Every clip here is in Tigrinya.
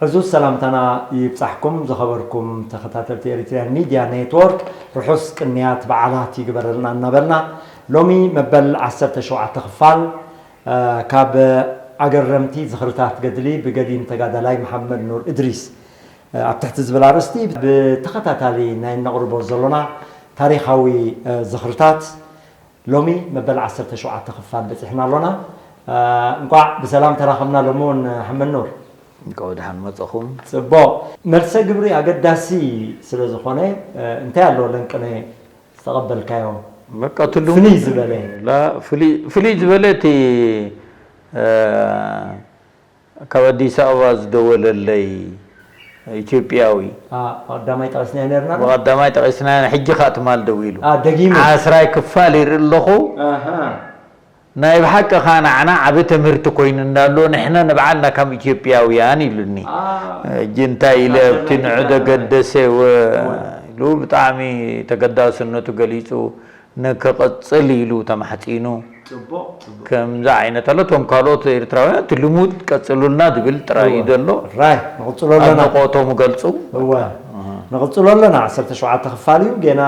ሕዙዝ ሰላምታና ይብጻሕኩም ዝኸበርኩም ተኸታተልቲ ኤሪትሪያን ሚድያ ኔትወርክ፣ ርሑስ ቅንያት በዓላት ይግበረልና እናበልና፣ ሎሚ መበል ዓሰርተ ሸውዓተ ክፋል፣ እ፣ ካብ ኣገረምቲ ዝኽርታት ገድሊ ብገዲም ተጋዳላይ መሓመድ ኑር እድሪስ፣ እ፣ ኣብ ትሕቲ ዝብል ኣርእስቲ ብተኸታታሊ ናይ እነቕርቦ ዘሎና ታሪኻዊ፣ እ፣ ዝኽርታት ሎሚ መበል ዓሰርተ ሸውዓተ ክፋል በጺሕና ኣሎና። እ፣ እንቋዕ ብሰላም ተራኸብና ሎሚ እውን ሓመድ ኑር። እንቋዕ ደሓን መጻኹም። ጽቡቕ። መልሰ ግብሪ ኣገዳሲ ስለ ዝኾነ፣ እ፣ እንታይ ኣሎ ለንቅነ ዝተቐበልካዮ? በቃ እቲ ልሙድ ፍልይ ዝበለ። ላ፣ ፍልይ፣ ፍልይ ዝበለ እቲ፣ እ፣ ካብ ኣዲስ ኣበባ ዝደወለለይ ኢትዮጵያዊ። አ፣ ቀዳማይ ጠቒስናዮ ነርና ዶ? ብቐዳማይ ጠቒስና፣ ሕጂ ኸኣ ትማል ደዊሉ። አ፣ ደጊሙ። ዓስራይ ክፋል ይርኢ ኣለኹ። ኣሃ። ናይ ብሓቂ ኸኣ ንዓና ዓቢ ትምህርቲ ኮይኑና ኣሎ፣ ንሕና ንባዕልና ከም ኢትዮጵያውያን ኢሉኒ። አ። ሕጂ እንታይ ኢለ ኣብቲ ንዑ ደገደሰ ወ-፣ እወ። ኢሉ ብጣዕሚ ተገዳስነቱ ገሊጹ። ንክቕጽል ኢሉ ተማሕጺኑ። ጽቡቕ፣ ጽቡቕ። ከምዚ ዓይነት ኣሎ። እቶም ካልኦት ኤርትራውያን እቲ ልሙድ ቀጽሉልና ዝብል ጥራይ እዩ እወ። ዘሎ። ራይ፣ ንቕጽሎ ኣለና። ኣድንቖቶም ገልጹ። እወ። ኣሃ። ንቕጽሎ ኣለና። ዓሰርተ ሸውዓተ ክፋል እዩ። ጌና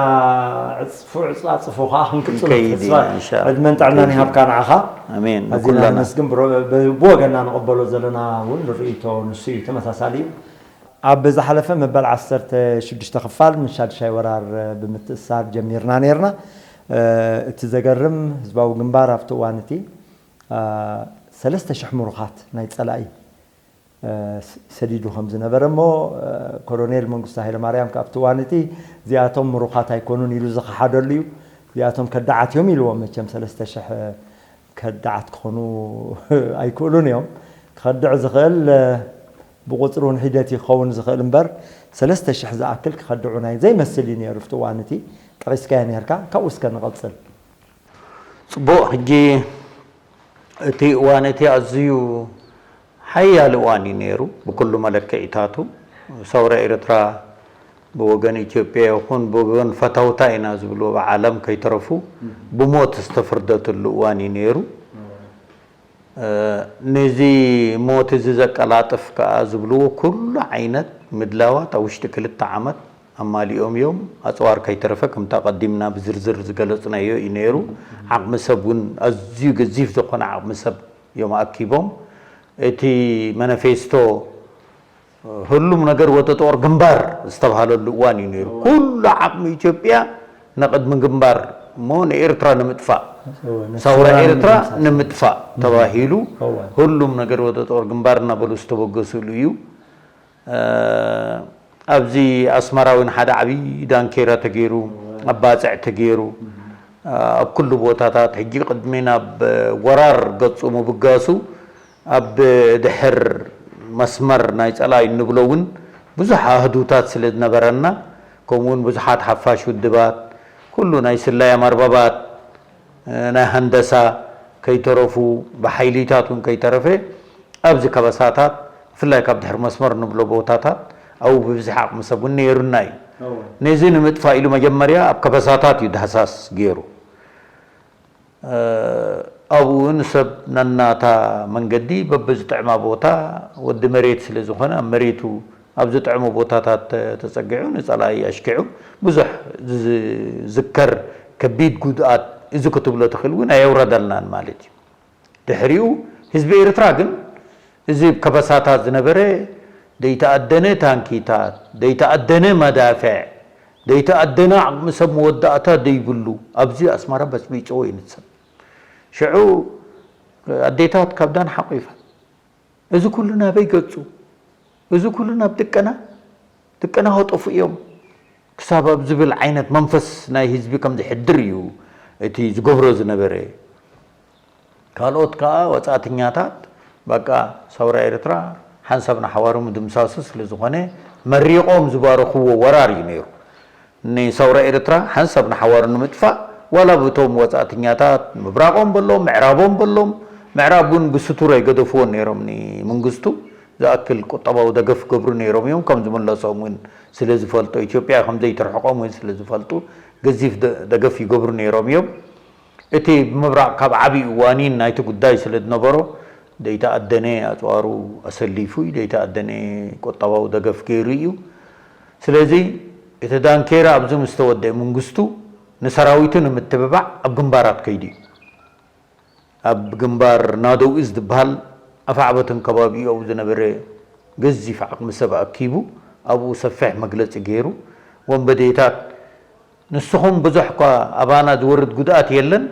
ዕጽፉ፣ ዕጽ-፣ ኣጽፉ ኸኣ ክንቅጽሎ ክንከይድ ተስፋ ኢና፣ ኢንሻ ኣላህ። ዕድመን ጥዕናን ክንከይድ ይሃብካ ኢና። ንዓኻ። ኣሜን። ኣዚና ንኩላና። ነመስግን። ብሮ-፣ ብ-፣ ብወገንና ንቕበሎ ዘለና እውን ርእይቶ ንሱ እዩ። ተመሳሳሊ እዩ። ኣብ ዝሓለፈ መበል ዓሰርተ ሽዱሽተ ክፋል ምስ ሻድሻይ ወራር ብምትእስሳር ጀሚርና ነይርና። እ፣ እቲ ዘገርም ህዝባዊ ግንባር ኣብቲ እዋን እቲ፣ እ፣ ሰለስተ ሽሕ ምሩኻት ናይ ጸላኢ፣ እ፣ ስ-፣ ሰዲዱ ከም ዝነበረ እሞ፣ እ፣ ኮሎኔል መንግስቱ ሃይለማርያም ከኣ ኣብቲ እዋን እቲ እዚኣቶም ምሩኻት ኣይኮኑን ኢሉ ዝኸሓደሉ እዩ። እዚኣቶም ከዳዓት እዮም ኢልዎም መቸም ሰለስተ ሽሕ ከዳዓት ክኾኑ ኣይክእሉን እዮም። ክኸድዕ ዝኽእል፣ እ፣ ብቑጽሪ እውን ሒደት እዩ ክኸውን ዝኽእል እምበር፣ ሰለስተ ሽሕ ዝኣክል ክኸድዑ ናይ ዘይመስል እዩ ነይሩ ኣብቲ እዋን እቲ ጠቒስካዮ ነርካ። ካብኡ እስከ ንቐጽል። ጽቡቕ፣ ሕጂ እቲ እዋን እቲ ኣዝዩ ሓያል እዋን እዩ ነይሩ ብኩሉ መለክዒታቱ። ሰውራ ኤርትራ ብወገን ኢትዮጵያ ይኹን ብወገን ፈተውታ ኢና ዝብልዎ ብዓለም ከይተረፉ ብሞት ዝተፈርደትሉ እዋን እዩ ነይሩ። እ፣ ነዚ ሞት እዚ ዘቀላጥፍ ከኣ ዝብልዎ ኩሉ ዓይነት ምድላዋት ኣብ ውሽጢ ክልተ ዓመት ኣማሊኦም እዮም። ኣጽዋር ከይተረፈ ከምቲ ኣቐዲምና ብዝርዝር ዝገለጽናዮ እዩ ነይሩ። ዓቕሚ ሰብ እውን ኣዝዩ ገዚፍ ዝኾነ ዓቕሚ ሰብ እዮም ኣኪቦም። እቲ ማኒፌስቶ ሁሉም ነገር ወደ ጦር ግንባር ዝተባህለሉ እዋን እዩ ነይሩ። እዋ። ኩሉ ዓቕሚ ኢትዮጵያ ንቕድሚ ግንባር እሞ ንኤርትራ ንምጥፋእ፣ እዋ፣ ሳውራ ንሰላም ኤርትራ ንምምሳል። ንምጥፋእ እዋ። ተባሂሉ እዋ። ሁሉም ነገር ወደ ጦር ግንባር እናበሉ ዝተበገሱሉ እዩ። እ፣ ኣብዚ ኣስመራ እውን ሓደ ዓብዪ ዳንኬራ ተገይሩ፣ እዋ። ኣብ ባጽዕ ተገይሩ፣ እዋ። ኣብ ኩሉ ቦታታት ሕጂ ቅድሚ ናብ ወራር ገጹ ምብጋሱ ኣብ ድሕር መስመር ናይ ጸላኢ እንብሎ እውን ብዙሕ ኣህዱታት ስለ ዝነበረና፣ ከምኡ እውን ብዙሓት ሓፋሽ ውድባት፣ ኩሉ ናይ ስለያ መርበባት፣ እ፣ ናይ ሃንደሳ ከይተረፉ፣ ብሓይሊታት እውን ከይተረፈ፣ ኣብዚ ከበሳታት፣ ብፍላይ ካብ ድሕሪ መስመር እንብሎ ቦታታት፣ ኣብኡ ብብዝሒ ዓቕሚ ሰብ እውን ነይሩና እዩ። እወ። ነዚ ንምጥፋእ ኢሉ መጀመርያ ኣብ ከበሳታት እዩ ዳህሳስ ገይሩ። እ፣ ኣብኡ ንሰብ ነናታ መንገዲ በብዝጥዕማ ቦታ ወዲ መሬት ስለ ዝኾነ፣ ኣብ መሬቱ ኣብ ዝጥዕሞ ቦታታት ተ-፣ ተጸጊዑ ንጸላኢ ኣሽኪዑ ብዙሕ ዝዝከር ከቢድ ጉድኣት እዚ ክትብሎ ትኽእል እውን ኣየውረደልናን ማለት እዩ። ድሕሪኡ ህዝቢ ኤርትራ ግን እዚ ከበሳታት ዝነበረ ደይተኣደነ ታንኪታት፣ ደይተኣደነ መዳፍዕ፣ ደይተኣደነ ዓቕሚ ሰብ መወዳእታ ደይብሉ ኣብዚ ኣስመራ በጽቢጽዎ እዩ ንሰብ። ሽዑ ኣዴታት ካብዳን ሓቂፈን። እዚ ኩሉ ናበይ ገጹ? እዚ ኩሉ ናብ ድቀና? ድቀና ከጠፉ እዮም ክሳብ ኣብ ዝብል ዓይነት መንፈስ ናይ ህዝቢ ከም ዝሕድር እዩ እቲ ዝገብሮ ዝነበረ። ካልኦት ከኣ ወጻእተኛታት በቃ ሰውራ ኤርትራ ሓንሳብ ንሓዋሩ ምድምሳሱ ስለ ዝኾነ መሪቖም ዝባረኽዎ ወራር እዩ ነይሩ። ንሰውራ ኤርትራ ሓንሳብ ንሓዋሩ ንምጥፋእ ዋላ ብቶም ወጻእተኛታት ምብራቖም በሎም፣ ምዕራቦም በሎም፣ ምዕራብ እውን ብስቱር ኣይገደፍዎን ነይሮም ንመንግስቱ። ዝኣክል ቁጠባዊ ደገፍ ገብሩ ነይሮም እዮም። ከም ዝምለሶም እውን ስለ ዝፈልጡ፣ ኢትዮጵያ ከም ዘይትርሕቖም እውን ስለ ዝፈልጡ፣ ገዚፍ ደ-፣ ደገፍ ይገብሩ ነይሮም እዮም። እቲ ብምብራቕ ካብ ዓብዪ ዋኒን ናይቲ ጉዳይ ስለ ዝነበሮ፣ ደይተኣደነ ኣፅዋሩ ኣሰሊፉ እዩ፣ ደይተኣደነ ቁጠባዊ ደገፍ ገይሩ እዩ። ስለዚ እቲ ዳንኬራ ኣብዚ ምስ ተወደአ መንግስቱ ንሰራዊቱ ንምትብባዕ ኣብ ግንባራት ከይዱ እዩ። ኣብ ግንባር ናደው እዝ ዝበሃል ኣፋዕበትን ከባቢኡ ዝነበረ ገዚፍ ዓቕሚ ሰብ ኣኪቡ ኣብኡ ሰፊሕ መግለፂ ገይሩ፣ ወንበዴታት ንስኹም ብዙሕ እኳ ኣባና ዝወርድ ጉድኣት የለን፣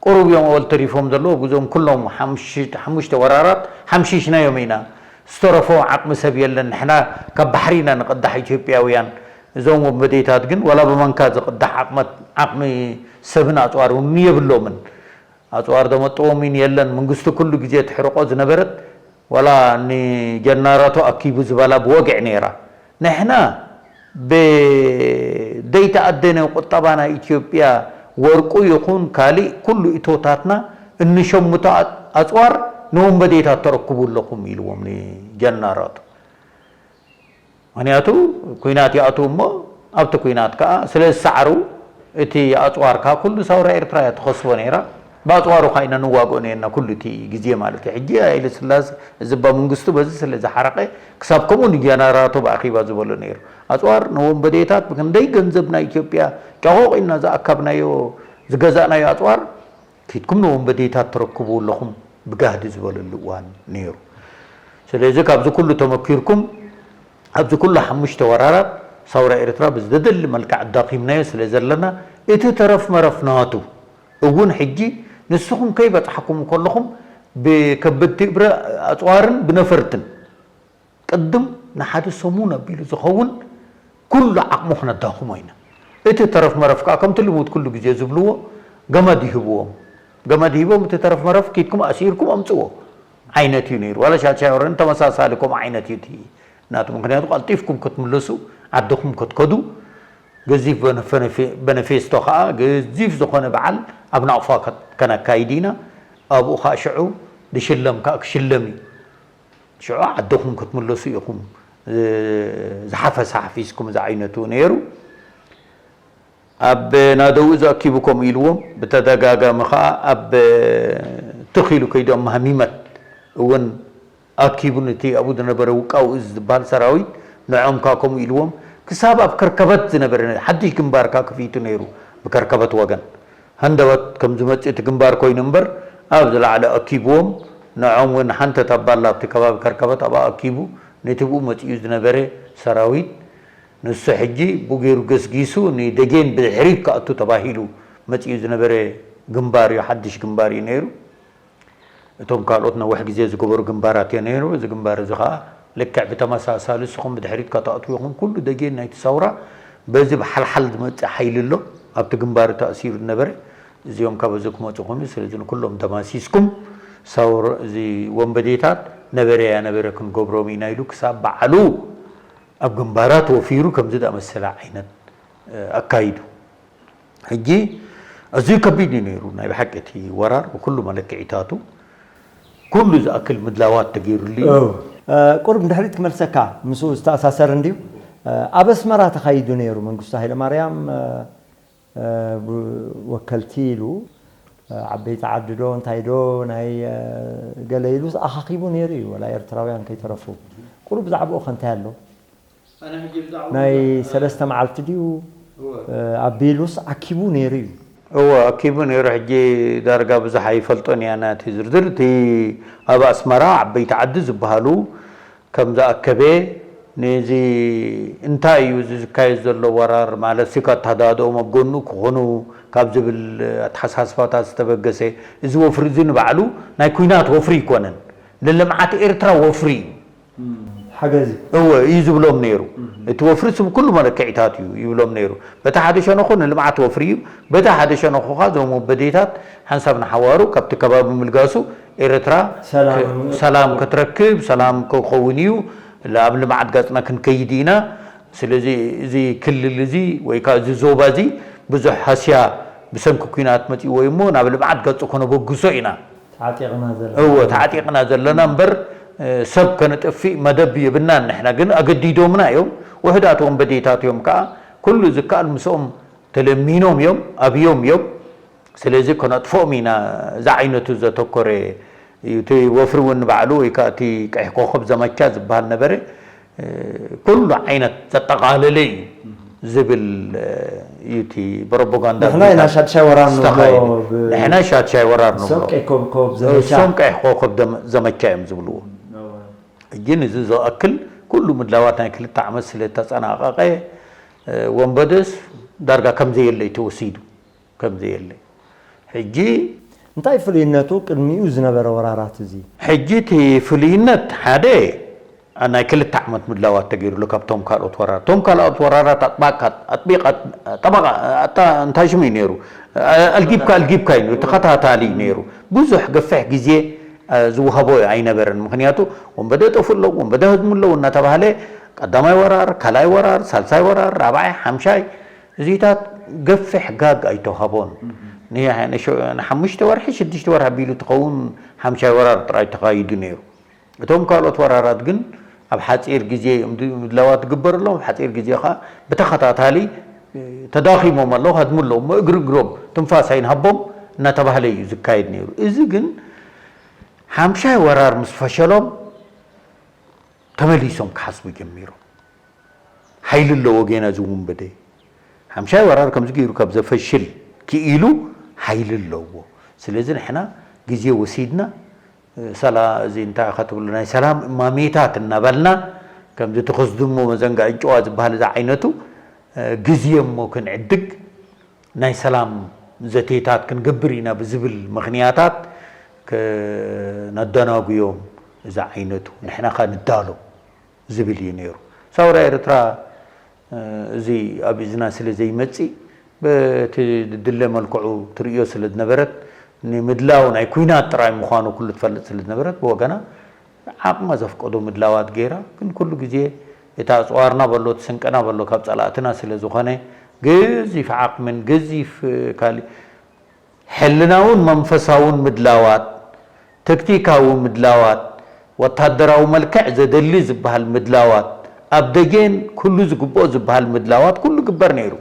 ቁሩብ እዮም ኣወል ተሪፎም ዘለዉ፣ እዞም ኩሎም ሓምሽ- ሓሙሽተ ወራራት ሓምሺሽናዮም ኢና፣ ዝተረፎ ዓቕሚ ሰብ የለን፣ ንሕና ካብ ባሕሪ ኢና ንቕዳሕ ኢትዮጵያውያን፣ እዞም ወንበዴታት ግን ዋላ ብማንካ ዝቕዳሕ ዓቕመት- ዓቕሚ ሰብን ኣፅዋር እውን የብሎምን። ኣፅዋር ዘመጥዎም እውን የለን። መንግስቲ ኩሉ ግዜ ትሕርቆ ዝነበረት ዋላ ንጀናራቶ ኣኪቡ ዝበላ ብወግዒ ነይራ። ንሕና ብደይተኣደነ ቁጠባ ናይ ኢትዮጵያ ወርቁ ይኹን ካሊእ ኩሉ እቶታትና እንሸምቶ ኣፅዋር ንወንበዴታት ተረክቡ ኣለኹም ኢልዎም ንጀናራቶ። ምክንያቱ ኩናት ይኣትዉ እሞ ኣብቲ ኩናት ከዓ ስለ ዝሰዓሩ እቲ ኣፅዋር ከዓ ኩሉ ሳውራ ኤርትራ እያ ትኸስቦ ነይራ። ብኣፅዋሩ ከዓ ኢና ንዋግኦ ነርና ኩሉ እቲ ግዜ ማለት እዩ። ሕጂ ሃይለ ስላሴ እዚ እባ መንግስቱ በዚ ስለ ዝሓረቀ ክሳብ ከምኡ ንጀነራቶ ብኣኺባ ዝበሎ ነይሩ። ኣፅዋር ንወንበዴታት ብክንደይ ገንዘብ ናይ ኢትዮጵያ ጨቆቕ ኢልና ዝኣካብናዮ ዝገዛእናዮ ኣፅዋር ኪድኩም ንወንበዴታት ትረክቡ ኣለኹም ብጋህዲ ዝበለሉ እዋን ነይሩ። ስለዚ ካብዚ ኩሉ ተመኪርኩም ኣብዚ ኩሉ ሓሙሽተ ወራራት ሳውራ ኤርትራ ብዝደሊ መልክዕ ኣዳኺምናዮ ስለ ዘለና እቲ ተረፍ መረፍ ናቱ እውን ሕጂ ንስኹም ከይበጻሕኩም ከለኹም ብከበድቲ እብረ ኣፅዋርን ብነፈርትን ቅድም ንሓደ ሰሙን ኣቢሉ ዝኸውን ኩሉ ዓቕሙ ክነዳኽሞ ኢና። እቲ ተረፍ መረፍ ከዓ ከምቲ ልሙድ ኩሉ ግዜ ዝብልዎ ገመድ ይህብዎም። ገመድ ሂቦም እቲ ተረፍ መረፍ ኪድኩም ኣሲርኩም ኣምፅዎ ዓይነት እዩ ነይሩ። ዋላ ሻድሻይ ወረን ተመሳሳሊ ከምኡ ዓይነት እዩ እቲ ናቱ። ምክንያቱ ቀልጢፍኩም ክትምለሱ ዓድኹም ክትከዱ ገዚፍ በነፈነፌ- በነፌስቶ ከዓ ገዚፍ ዝኾነ በዓል ኣብ ናቕፋ ከ- ከነካይድ ኢና። ኣብኡ ከዓ ሽዑ ዝሽለም ከዓ ክሽለም እዩ። ሽዑ ዓድኹም ክትምለሱ ኢኹም ዝሓፈሳ ሓፊዝኩም ዝዓይነቱ ነይሩ። ኣብ ናደው እዚ ኣኪቡ ከምኡ ኢልዎም ብተደጋጋሚ ከዓ ኣብ ትኽ ኢሉ ከይዶም ማህሚመት እውን ኣኪቡ ነቲ ኣብኡ ዝነበረ ውቃው እዚ ዝበሃል ሰራዊት ንዖም ከዓ ከምኡ ኢልዎም ክሳብ ኣብ ከርከበት ዝነበረ ሓድሽ ግንባር ከዓ ክፊቱ ነይሩ ብከርከበት ወገን ሃንደበት ከም ዝመጽእ እቲ ግንባር ኮይኑ እምበር ኣብ ዝለዓለ ኣኪብዎም ንዖም እውን ሓንተት ኣባላ ኣብቲ ከባቢ ከርከበት ኣብኣ ኣኪቡ ነቲ ብኡ መጺኡ ዝነበረ ሰራዊት ንሱ ሕጂ ብኡ ገይሩ ገስጊሱ ንደጌን ብድሕሪት ክኣቱ ተባሂሉ መጺኡ ዝነበረ ግንባር እዩ፣ ሓድሽ ግንባር እዩ ነይሩ። እቶም ካልኦት ነዊሕ ግዜ ዝገበሩ ግንባራት እዮ ነይሩ። እዚ ግንባር እዚ ኸዓ ልክዕ ብተመሳሳሊ ንስኹም ብድሕሪት ከተእትዉ ኢኹም። ኩሉ ደጌን ናይቲ ሰውራ በዚ ብሓልሓል ዝመጽእ ሓይሊ ኣሎ ኣብቲ ግንባር ተኣሲሩ ዝነበረ። እዚኦም ካብ እዚ ክመጹ ኾኑ። ስለዚ ንኩሎም ደማሲስኩም ሰውር እዚ ወንበዴታት ነበረ ያነበረ ክንገብሮም ኢና ኢሉ ክሳብ በዓሉ ኣብ ግንባራት ወፊሩ ከምዚ ዝኣመሰለ ዓይነት ኣካይዱ። ሕጂ ኣዝዩ ከቢድ እዩ ነይሩ ናይ ብሓቂ እቲ ወራር ብኩሉ መለክዒታቱ ኩሉ ዝኣክል ምድላዋት ተገይሩሉ እዩ። ቁሩብ ንድሕሪት ክመልሰካ ምስኡ ዝተኣሳሰር እንድዩ። ኣብ ኣስመራ ተኻይዱ ነይሩ መንግስቱ ሃይለማርያም ወከልቲ ኢሉ ዓበይቲ ዓዲ ዶ እንታይ ዶ ናይ ገለ ኢሉ ኣኻኺቡ ነይሩ እዩ ወላ ኤርትራውያን ከይተረፉ። ቁሩብ ብዛዕባኡ ከ እንታይ ኣሎ? ናይ ሰለስተ መዓልቲ ድዩ ኣቢሉስ ኣኪቡ ነይሩ እዩ። እወ ኣኪቡ ነይሩ። ሕጂ ዳርጋ ብዙሕ ኣይፈልጦን እያ ናቲ ዝርዝር እቲ ኣብ ኣስመራ ዓበይቲ ዓዲ ዝበሃሉ ከም ዝኣከበ ነዚ እንታይ እዩ እዚ ዝካየድ ዘሎ ወራር ማለት ሲ ካተሃዳድኦም ኣብ ጎኑ ክኾኑ ካብ ዝብል ኣተሓሳስባታት ዝተበገሰ እዚ ወፍሪ እዚ ንባዕሉ ናይ ኩናት ወፍሪ ኣይኮነን፣ ንልምዓት ኤርትራ ወፍሪ እዩ። ሓገዝ እዩ። እወ እዩ ዝብሎም ነይሩ። እቲ ወፍሪ ስብ ኩሉ መለክዒታት እዩ ይብሎም ነይሩ። በቲ ሓደ ሸነኹ ንልምዓት ወፍሪ እዩ፣ በቲ ሓደ ሸነኹ ኸዓ እዞም ወበዴታት ሓንሳብ ንሓዋሩ ካብቲ ከባቢ ምልጋሱ ኤርትራ ሰላም ክትረክብ ሰላም ክኸውን እዩ። ኣብ ልምዓት ገፅና ክንከይድ ኢና። ስለዚ እዚ ክልል እዚ ወይ ከዓ እዚ ዞባ እዚ ብዙሕ ሃስያ ብሰንኪ ኲናት መፂእዎ እዩ እሞ ናብ ልምዓት ገፁ ከነበግሶ ኢና። ተዓጢቕና ዘለና። እወ ተዓጢቕና ዘለና እምበር ሰብ ከነጥፍእ መደብ የብልናን ንሕና ግን ኣገዲዶምና እዮም። ውሑዳት ወንበዴታት እዮም ከዓ ኩሉ ዝከኣል ምስኦም ተለሚኖም እዮም ኣብዮም እዮም። ስለዚ ከነጥፍኦም ኢና ዝዓይነቱ ዘተኮረ እዩ። እቲ ወፍሪ እውን ንባዕሉ ወይ ከዓ እቲ ቀይሕ ኮኸብ ዘመቻ ዝበሃል ነበረ፣ ኩሉ ዓይነት ዘጠቓለለ እዩ ዝብል እዩ። እቲ ፕሮፓጋንዳ ንሕና ኢና ሻድሻይ ወራር ንብሎ። ንሕና ሻድሻይ ወራር ንብሎ። እሶም ቀይሕ ኮኸብ ዘመቻ እዮም ዝብልዎ። ሕጂ ንዚ ዝኣክል ኩሉ ምድላዋት ናይ ክልተ ዓመት ስለ ተጸናቐቐ፣ ወንበደስ ዳርጋ ከም ዘየለ እዩ ተወሲዱ። ከም ዘየለ። ሕጂ እንታይ ፍሉይነቱ ቅድሚኡ ዝነበረ ወራራት እዚ? ሕጂ እቲ ፍሉይነት ሓደ ናይ ክልተ ዓመት ምድላዋት ተገይሩሉ ካብቶም ካልኦት ወራራት። እቶም ካልኦት ወራራት ኣጥባቃ ኣጥቢቃ ጠበቃ ኣጣ እንታይ ሽሙ እዩ ነይሩ? ኣልጊብካ ኣልጊብካ እዩ ነይሩ። ተኸታታሊ እዩ ነይሩ። ብዙሕ ገፍሕ ግዜ ዝውሃቦ ኣይነበረን። ምክንያቱ ወንበደ ጠፉ ኣለዉ፣ ወንበደ ህዝሙ ኣለዉ እናተባህለ ቀዳማይ ወራር፣ ካልኣይ ወራር፣ ሳልሳይ ወራር፣ ራብዓይ፣ ሓምሻይ እዚታት ገፍሕ ጋግ ኣይተውሃቦን። ንሓሙሽተ ወርሒ ሽዱሽተ ወርሒ ኣቢሉ ትኸውን ሓምሻይ ወራር ጥራይ ተኻይዱ ነይሩ። እቶም ካልኦት ወራራት ግን ኣብ ሓፂር ግዜ እዮም ምድላዋት ትግበረሎም። ኣብ ሓፂር ግዜ ከዓ ብተኸታታሊ ተዳኺሞም ኣለዉ፣ ሃድሙ ኣለዉ፣ እግሪ እግሮም ትንፋስ ኣይንሃቦም እናተባህለ እዩ ዝካየድ ነይሩ። እዚ ግን ሓምሻይ ወራር ምስ ፈሸሎም ተመሊሶም ክሓስቡ ጀሚሮም። ሓይሊ ኣለዎ ጌና ዝውንበደ ሓምሻይ ወራር ከምዚ ገይሩ ካብ ዘፈሽል ክኢሉ ሓይሊ ኣለዎ። ስለዚ ንሕና ግዜ ወሲድና ሰላ እዚ እንታይ ኢኻ ትብሉ ናይ ሰላም እማሜታት እናበልና ከምዚ እቲ ክስድሞ መዘንጋ እንጨዋ ዝበሃል እዚ ዓይነቱ ግዜ እሞ ክንዕድግ ናይ ሰላም ዘቴታት ክንገብር ኢና ብዝብል ምኽንያታት ከነደናጉዮም እዚ ዓይነቱ ንሕና ከ ንዳሎ ዝብል እዩ ነይሩ። ሳውራ ኤርትራ እዚ ኣብ እዝና ስለ ዘይመጽእ በቲ ድድለ መልክዑ ትርእዮ ስለ ዝነበረት ንምድላው ናይ ኩናት ጥራይ ምዃኑ ኩሉ ትፈልጥ ስለ ዝነበረት ብወገና ዓቕማ ዘፍቀዶ ምድላዋት ገይራ ግን ኩሉ ግዜ እቲ ኣጽዋርና በሎ እቲ ስንቅና በሎ ካብ ጸላእትና ስለ ዝኾነ ገዚፍ ዓቕምን ገዚፍ ካሊእ ሕልናውን መንፈሳውን ምድላዋት፣ ተክቲካዊ ምድላዋት፣ ወታደራዊ መልክዕ ዘደሊ ዝበሃል ምድላዋት፣ ኣብ ደጌን ኩሉ ዝግብኦ ዝበሃል ምድላዋት ኩሉ ግበር ነይሩ።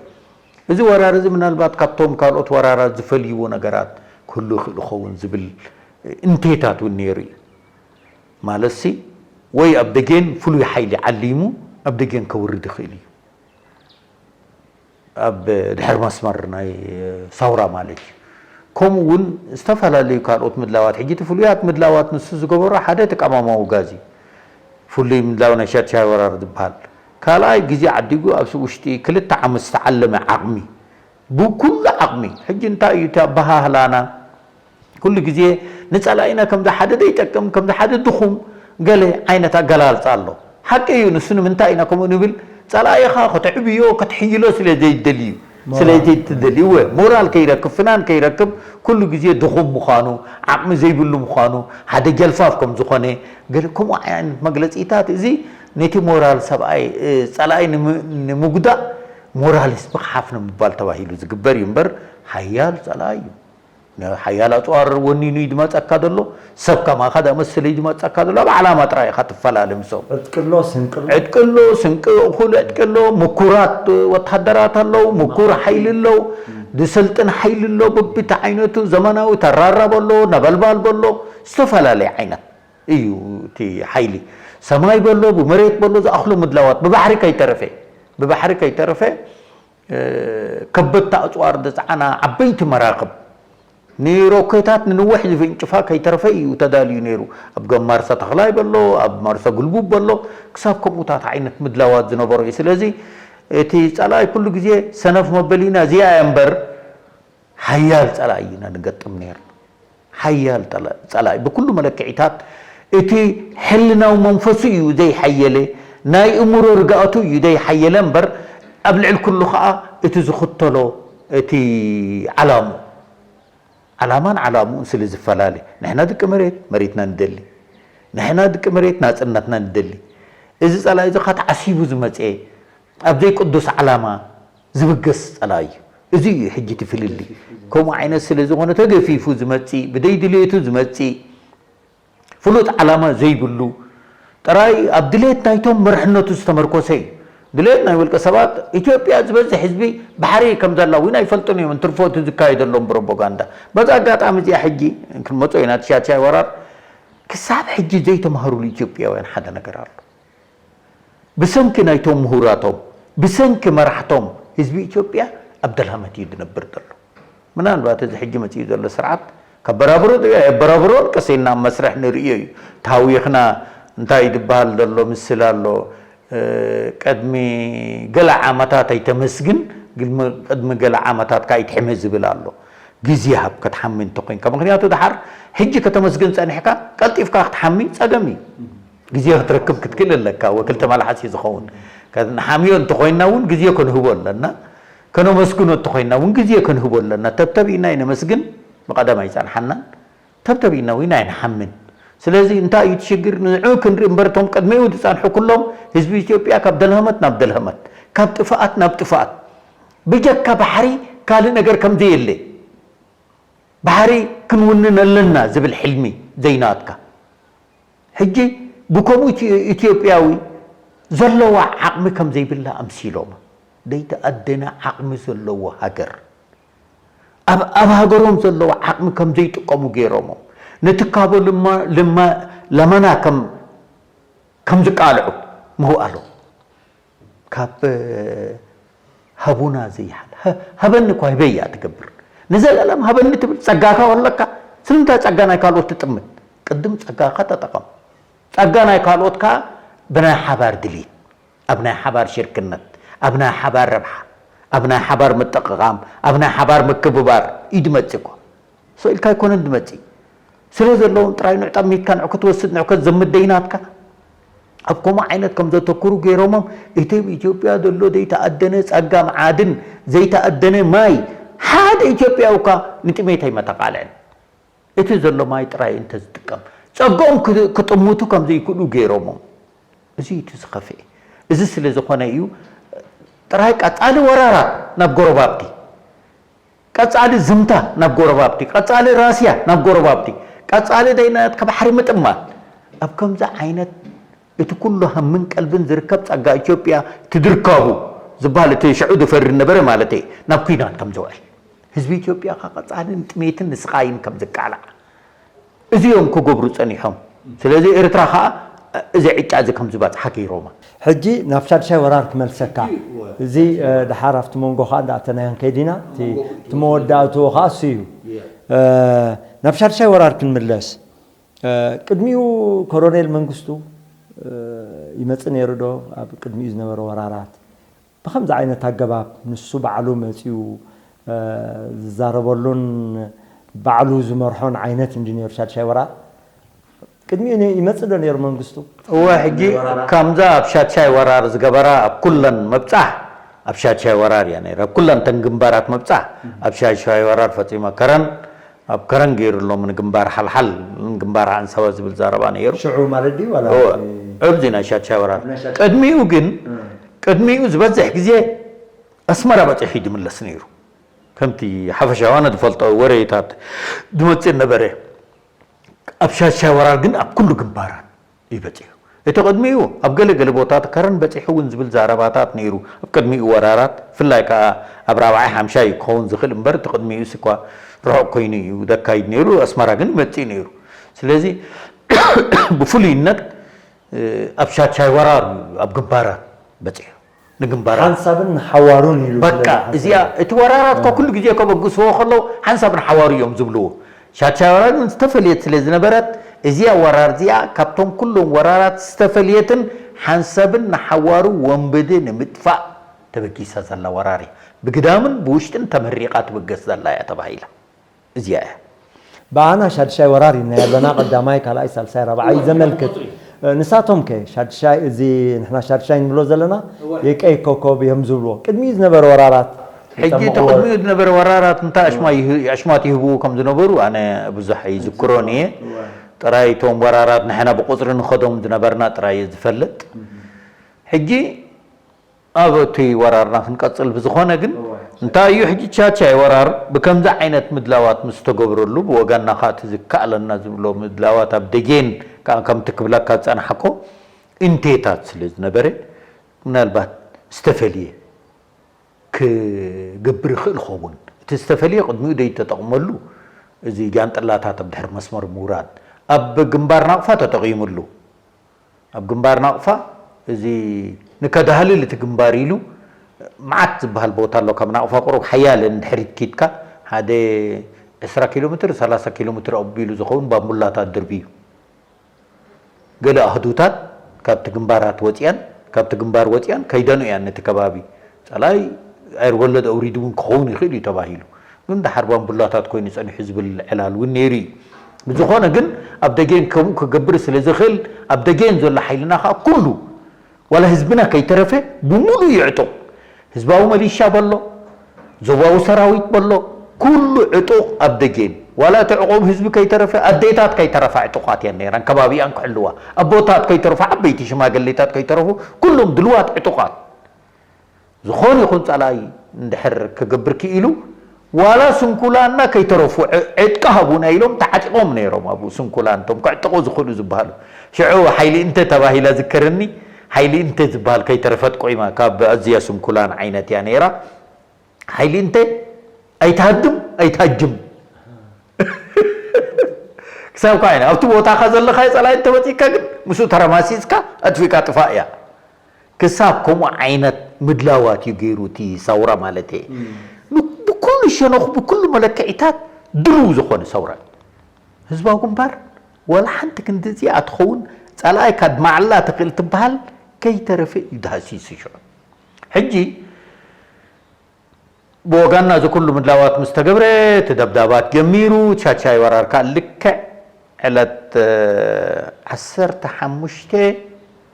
እዚ ወራር እዚ ምናልባት ካብቶም ካልኦት ወራራት ዝፈልይዎ ነገራት ክህሉ ይኽእል ይኸውን ዝብል እንቴታት እውን ነይሩ እዩ። ማለትሲ ወይ ኣብ ደጌን ፍሉይ ሓይሊ ዓሊሙ ኣብ ደጌን ከውርድ ይኽእል እዩ። ኣብ ድሕር መስመር ናይ ሳውራ ማለት እዩ። ከምኡ እውን ዝተፈላለዩ ካልኦት ምድላዋት ሕጂ እቲ ፍሉያት ምድላዋት ንሱ ዝገበሮ ሓደ እቲ ቀማማዊ ጋዝ እዩ። ፍሉይ ምድላው ናይ ሻድሻይ ወራር ዝበሃል ካልኣይ ግዜ ዓዲጉ ኣብ ውሽጢ ክልተ ዓመት ዝተዓለመ ዓቕሚ ብኩሉ ዓቕሚ ሕጂ እንታይ እዩ እቲ ኣበሃህላና ኩሉ ግዜ ንጸላኢና ከምዚ ሓደ ዘይጠቅም ከምዚ ሓደ ድኹም ገለ ዓይነት ኣገላልጻ ኣሎ። ሓቂ እዩ ንሱ ንምንታይ ኢና ከምኡ ንብል ጸላኢኻ ከተዕብዮ ከተሕይሎ ስለ ዘይደሊ እዩ። ስለ ዘይትደሊ እወ ሞራል ከይረክብ ፍናን ከይረክብ ኩሉ ግዜ ድኹም ምዃኑ ዓቕሚ ዘይብሉ ምዃኑ ሓደ ጀልፋፍ ከም ዝኾነ ገለ ከምኡ ዓይነት መግለጺታት እዚ ነቲ ሞራል ሰብኣይ ጸላኢ ንምጉዳእ ሞራል ህዝቢ ክሓፍ ንምባል ተባሂሉ ዝግበር እዩ እምበር ሓያል ጸላኢ እዩ። ሓያል ኣፅዋር ወኒኑ እዩ ዝመፀካ ዘሎ። ሰብ ከማኻ ዳመሰለ እዩ ዝመፀካ ዘሎ። ኣብ ዓላማ ጥራይ ኢኻ ትፈላለ ምሶም። ዕጥቅሎ ስንቅሎ። ዕጥቅሎ ስንቂ እኹል ዕጥቅሎ ምኩራት ወታደራት ኣለዉ፣ ምኩር ሓይሊ ኣለዉ። ዝሰልጥን ሓይሊ ኣሎ፣ በብቲ ዓይነቱ ዘመናዊ ተራራ በሎ፣ ነበልባል በሎ፣ ዝተፈላለየ ዓይነት እዩ እቲ ሓይሊ። ሰማይ በሎ፣ ብመሬት በሎ ዝኣኽሎ ምድላዋት ብባሕሪ ከይተረፈ ብባሕሪ ከይተረፈ ከበድቲ ኣፅዋር ዝፀዓና ዓበይቲ መራኽብ ንሮኬታት ንንውሕ ዝፍንጭፋ ከይተረፈ እዩ ተዳልዩ ነይሩ። ኣብ ገም ማርሰ ተኽላይ በሎ፣ ኣብ ማርሰ ጉልቡብ በሎ ክሳብ ከምኡታት ዓይነት ምድላዋት ዝነበሮ እዩ። ስለዚ እቲ ፀላኢ ኩሉ ግዜ ሰነፍ መበሊና እዚኣ እያ እምበር ሓያል ፀላኢ ኢና ንገጥም ነይርና። ሓያል ፀላኢ ብኩሉ መለክዒታት እቲ ሕልናዊ መንፈሱ እዩ ዘይሓየለ፣ ናይ እምሮ ርግኣቱ እዩ ዘይሓየለ እምበር ኣብ ልዕሊ ኩሉ ከዓ እቲ ዝኽተሎ እቲ ዓላሙ ዓላማን ዓላምኡን ስለ ዝፈላለ ንሕና ደቂ መሬት መሬትና ንደሊ፣ ንሕና ደቂ መሬት ናፅነትና ንደሊ። እዚ ፀላኢ እዚ ከዓ ተዓሲቡ ዝመፀ ኣብ ዘይቅዱስ ዓላማ ዝብገስ ፀላኢ እዩ። እዚ እዩ ሕጂ እቲ ፍልልይ። ከምኡ ዓይነት ስለ ዝኾነ ተገፊፉ ዝመፅእ፣ ብደይ ድሌቱ ዝመፅእ፣ ፍሉጥ ዓላማ ዘይብሉ፣ ጥራይ ኣብ ድሌት ናይቶም መርሕነቱ ዝተመርኮሰ እዩ። ድሌት ናይ ውልቀ ሰባት፣ ኢትዮጵያ ዝበዝሕ ህዝቢ ባሕሪ ከም ዘላ እውን ኣይፈልጡን እዮም፣ እንትርፎ እቲ ዝካየደሎም ፕሮፓጋንዳ። በዚ ኣጋጣሚ እዚኣ ሕጂ ክንመጾ ኢና፣ እቲ ሻድሻይ ወራር ክሳብ ሕጂ ዘይተማህሩሉ ኢትዮጵያውያን ሓደ ነገር ኣሎ። ብሰንኪ ናይቶም ምሁራቶም፣ ብሰንኪ መራሕቶም ህዝቢ ኢትዮጵያ ኣብ ደልሃመት እዩ ዝነብር ዘሎ። ምናልባት እዚ ሕጂ መፂኡ ዘሎ ስርዓት ከበራብሮ ዶ የበራብሮን ቀስ ኢልና ኣብ መስርሕ ንርእዮ እዩ። ተሃዊኽና እንታይ ዝበሃል ዘሎ ምስል ኣሎ። እ፣ ቅድሚ ገለ ዓመታት ኣይተመስግን፣ ግድሚ-፣ ቅድሚ ገለ ዓመታት ከኣ ኣይትሕመ ዝብል ኣሎ። ግዜ ሃብ ከተሓሚ እንተኾይንካ። ምኽንያቱ ደሓር ሕጂ ከተመስግን ጸኒሕካ፣ ቀልጢፍካ ክትሓሚ ጸገም እዩ። ግዜ ክትረክብ ክትክእል ኣለካ፣ ወክልተ መላሓሲ ዝኸውን። ከ-፣ ንሓምዮ እንተኾይንና እውን ግዜ ክንህቦ ኣለና። ከነመስግኖ እንተኾይንና እውን ግዜ ክንህቦ ኣለና። ተብተብ ኢና ይነመስግን፣ ብቐደም ኣይጸንሓናን። ተብተብ ኢና እውን ኣይንሓምን። ስለዚ እንታይ እዩ እቲ ሽግር? ንዕኡ ክንርኢ እምበር፣ እቶም ቅድሚኡ ዝጸንሑ ኩሎም ህዝቢ ኢትዮጵያ ካብ ደልሃመት ናብ ደልሃመት፣ ካብ ጥፍኣት ናብ ጥፍኣት፣ ብጀካ ባሕሪ ካልእ ነገር ከም ዘየለ፣ ባሕሪ ክንውንን ኣለና ዝብል ሕልሚ ዘይናትካ። ሕጂ ብከምኡ ኢትዮ-፣ ኢትዮጵያዊ ዘለዋ ዓቕሚ ከም ዘይብላ ኣምሲሎማ። ዘይተኣደነ ዓቕሚ ዘለዎ ሃገር፣ ኣብ፣ ኣብ ሃገሮም ዘለዉ ዓቕሚ ከም ዘይጥቀሙ ገይሮሞም፣ ንትካቦ ልማ-፣ ልማ-፣ ለመና ከም፣ ከም ዝቃልዑ ምውኣሎም። ካብ፣ እ፣ ሃቡና ዘይሓል-፣ ሀ-፣ ሃበኒ እኳ ህበይ እያ ትገብር። ንዘለኣለም ሃበኒ ትብል፣ ጸጋኻ ኣለካ። ስለምንታይ ጸጋ ናይ ካልኦት ትጥምት? ቅድም ጸጋኻ ተጠቐም። ጸጋ ናይ ካልኦት ከኣ ብናይ ሓባር ድሌት፣ ኣብ ናይ ሓባር ሽርክነት፣ ኣብ ናይ ሓባር ረብሓ፣ ኣብ ናይ ሓባር ምጥቕቓም፣ ኣብ ናይ ሓባር ምክብባር እዩ ድመጽእ እኮ። ስቕ ኢልካ ኣይኮነን ድመጽእ። ስለ ዘለዎም ጥራይ ንዕ ጠሚትካ ንዕ ክትወስድ ንዕ ከተዘምት ደይናትካ። ኣብ ከምኡ ዓይነት ከም ዘተኩሩ ገይሮሞም፣ እቲ ኣብ ኢትዮጵያ ዘሎ ዘይተኣደነ ጸጋ መዓድን፣ ዘይተኣደነ ማይ፣ ሓደ ኢትዮጵያዊ እኳ ንጥሜት ኣይመተቓልዕን። እቲ ዘሎ ማይ ጥራይ እንተ ዝጥቀም፣ ጸግኦም ክ-፣ ክጥምቱ ከም ዘይክእሉ ገይሮሞም። እዚ እዩ እቲ ዝኸፍኤ። እዚ ስለ ዝኾነ እዩ ጥራይ ቀጻሊ ወራራት ናብ ጎረባብቲ፣ ቀጻሊ ዝምታ ናብ ጎረባብቲ፣ ቀጻሊ ራስያ ናብ ጎረባብቲ፣ ቀጻሊ ደይናትካ ባሕሪ ምጥማት። ኣብ ከምዚ ዓይነት እቲ ኩሉ ሃምን ቀልብን ዝርከብ ጸጋ ኢትዮጵያ ትድርካቡ ዝበሃል እቲ ሽዑ ዝፈሪ ነበረ ማለት እየ፣ ናብ ኲናት ከም ዝውዕል። ህዝቢ ኢትዮጵያ ከኣ ቀጻሊ ንጥሜትን ንስቓይን ከም ዝቃላዕ እዚኦም ክገብሩ ጸኒሖም። ስለዚ ኤርትራ ከኣ እዚ ዕጫ እዚ ከም ዝበጽሓ ገይሮማ። ሕጂ ናብ ሻድሻይ ወራር ክመልሰካ። ሕጂ፣ እወ። እዚ፣ እ፣ ደሓር ኣብቲ መንጎ ከኣ እንዳኣተናዮ ንከይድ ኢና። እቲ፣ መንጎ እቲ መወዳእትኡ ከኣ እሱ እዩ። እየ። እ፣ ናብ ሻድሻይ ወራር ክንምለስ። እ፣ ቅድሚኡ ኮሎኔል መንግስቱ፣ እ፣ ይመጽእ ነይሩ ዶ ኣብ ቅድሚኡ ዝነበረ ወራራት? ብኸምዚ ዓይነት ኣገባብ ንሱ ባዕሉ መጺኡ፣ እ፣ ዝዛረበሉን ባዕሉ ዝመርሖን ዓይነት እንዲ ነይሩ ሻድሻይ ወራር ቅድሚኡ ነ-፣ ይመጽእ ዶ ነይሩ መንግስቱ? እወ፣ ሕጂ ወራራት? ከምዛ ኣብ ሻድሻይ ወራር ዝገበራ ኣብ ኩለን ምብጻሕ ኣብ ሻድሻይ ወራር እያ ነይራ። ኣብ ኩለን ተን ግንባራት ምብጻሕ ኣብ ሻድሻይ ወራር ፈጺማ። ከረን ኣብ ከረን ገይሩ ኣሎ፣ ንግንባር ሓልሓል፣ ንግንባር ሓንሳባ ዝብል ዘረባ ነይሩ። ሽዑ ማለት ድዩ ዋላ እወ፣ እቲ ኣብዚ ናይ ሻድሻይ ወራር። ናይ ሻድሻይ ቅድሚኡ ግን፣ እ። ቅድሚኡ ዝበዝሕ ግዜ ኣስመራ በጺሑ እዩ ዝምለስ ነይሩ። ከምቲ ሓፈሻዊ ኣነ ዝፈልጦ ወሬታት ዝመጽእ ነበረ። ኣብ ሻድሻይ ወራር ግን ኣብ ኩሉ ግንባራት እዩ በጺሑ። እቲ ቅድሚኡ ኣብ ገለ ገለ ቦታት ከረን በጺሑ እውን ዝብል ዘረባታት ነይሩ። ኣብ ቅድሚኡ ወራራት፣ ብፍላይ ከኣ ኣብ ራብዓይ ሓምሻይ ክኸውን ዝኽእል እምበር፣ እቲ ቅድሚኡስ እኳ ርሑቕ ኮይኑ እዩ ዘካይድ ነይሩ። ኣስመራ ግን ይመጽእ ነይሩ። ስለዚ ብፍሉይነት፣ እ፣ ኣብ ሻድሻይ ወራር እዩ ኣብ ግንባራት በጺሑ። ንግንባራት። ሓንሳብን ንሓዋሩን ኢሉ ስለ በቃ፣ ዝሓሰበ። እዚኣ፣ እቲ ወራራት እኮ እ። ኩሉ ግዜ ከበግስዎ ከለዉ ሓንሳብ ንሓዋሩ እዮም ዝብልዎ። ሻድሻይ ወራር ግን ዝተፈልየት ስለ ዝነበረት፣ እዚኣ ወራር እዚኣ ካብቶም ኩሎም ወራራት ዝተፈልየትን ሓንሳብን ንሓዋሩ ወንበዴ ንምጥፋእ ተበጊሳ ዘላ ወራር እያ። ብግዳምን ብውሽጥን ተመሪቓ ትብገስ ዘላ እያ ተባሂላ። እዚኣ እያ። ብኣና ሻድሻይ ወራር ኢልና ኣለና፣ ቀዳማይ፣ ካልኣይ፣ ሳልሳይ፣ ራብዓይ እወ፣ ዘመልክት። ቁጽሪ። እ፣ ንሳቶም ከ ሻድሻይ፣ እዚ ንሕና ሻድሻይ ንብሎ ዘለና እወ። የቀይ ኮከብ እዮም ዝብልዎ። ቅድሚኡ ዝነበረ ወራራት ሕጂ ይጠምቕዎ። እቲ ቅድሚኡ ዝነበረ ወራራት እንታይ እወ። ኣሽማ ይህ-፣ ኣሽማት ይህብዎ ከም ዝነበሩ ኣነ ብዙሕ ኣይዝክሮን እየ። እወ። ጥራይ እቶም ወራራት ንሕና ብቁጽሪ ንኸዶም ዝነበርና ጥራይ እየ ዝፈልጥ። እህ። ሕጂ ኣብ እቲ ወራርና ክንቀጽል ብዝኾነ ግን፣ እወ። እንታይ እዩ ሕጂ ቻቻይ ወራር ብከምዚ ዓይነት ምድላዋት ምስ ተገብረሉ፣ ብወገንና ከኣ እቲ ዝከኣለና ዝብሎ ምድላዋት ኣብ ደጌን ከኣ ከምቲ ክብለካ ዝጸናሕኮ እንቴታት ስለ ዝነበረ፣ ምናልባት ዝተፈልየ ክገብር ይኽእል ኸውን። እቲ ዝተፈልየ ቅድሚኡ ደይተጠቕመሉ፣ እዚ ጃንጥላታት ኣብ ድሕሪ መስመር ምውራድ፣ ኣብ ግንባር ናቕፋ ተጠቒሙሉ። ኣብ ግንባር ናቕፋ እዚ ንከዳህልል እቲ ግንባር ኢሉ መዓት ዝበሃል ቦታ ኣሎ። ካብ ናቕፋ ቁሩብ ሓያለ ንድሕሪት ኪድካ ሓደ ዕስራ ኪሎ ሜትር፣ ሰላሳ ኪሎ ሜትር ኣቢሉ ዝኸውን ባምቡላታት ድርብዩ። ገለ ኣህዱታት ካብቲ ግንባራት ወፂኣን፣ ካብቲ ግንባር ወፂኣን ከይደን እያን ነቲ ከባቢ። ፀላኢ ኣየር ወለድ ኣውሪዱ እውን ክኸውን ይኽእል እዩ ተባሂሉ። ግን ደሓር ባምቡላታት ኮይኑ ፀኒሑ ዝብል ዕላል እውን ነይሩ እዩ። ብዝኾነ ግን ኣብ ደጌን ከምኡ ክገብር ስለ ዝኽእል ኣብ ደጌን ዘሎ ሓይልና ከዓ ኩሉ ዋላ ህዝብና ከይተረፈ ብሙሉእ ይዕጡቕ። ህዝባዊ መሊሻ በሎ፣ ዞባዊ ሰራዊት በሎ፣ ኩሉ ዕጡቕ ኣብ ደጌን። ዋላ እቲ ዕቑብ ህዝቢ ከይተረፈ፣ ኣዴታት ከይተረፋ ዕጡቓት እየን ነይረን፣ ከባቢኣን ክሕልዋ። ኣቦታት ከይተረፉ፣ ዓበይቲ ሽማግሌታት ከይተረፉ፣ ኩሎም ድልዋት ዕጡቓት። ዝኾነ ይኹን ጸላኢ እንድሕር ክገብር ክኢሉ፣ ዋላ ስንኩላንና ከይተረፉ፣ ዕ-፣ ዕጥቂ ሃቡና ኢሎም ተዓጢቖም ነይሮም ኣብኡ ስንኩላን፣ እቶም ክዕጥቑ ዝኽእሉ ዝበሃሉ። ሽዑ ሓይሊ እንተ ተባሂላ ዝከረኒ፣ ሓይሊ እንተ ዝበሃል ከይተረፈት ቆይማ፣ ካብ ኣዝያ ስንኩላን ዓይነት እያ ነይራ። ሓይሊ እንተ ኣይትሃድም ኣይትሃጅም። ክሳብ ከኣ ኢና ኣብቲ ቦታኻ ዘለኻዮ ጸላኢ እንተመጺእካ ግን ምስኡ ተረማሲስካ ኣጥፊእካ ጥፋእ እያ። ክሳብ ከምኡ ዓይነት ምድላዋት እዩ ገይሩ እቲ ሰውራ ማለት እየ። ብ-፣ ብኩሉ ሸነኹ፣ ብኩሉ መለክዒታት ድልው ዝኾነ ሰውራ እዩ። ህዝባዊ ግንባር ዋላ ሓንቲ ክንዲ እዚኣ ትኸውን ጸላኢካ ማዕላ ትኽእል ትበሃል ከይተረፈ እዩ ተሃሲሱ ሽዑ። ሕጂ ብወገንና እዚ ኩሉ ምድላዋት ምስ ተገብረ፣ እቲ ደብዳባት ጀሚሩ፣ ቻቻይ ወራር ከኣ ልክዕ ዕለት፣ እ፣ ዓሰርተ ሓሙሽተ፣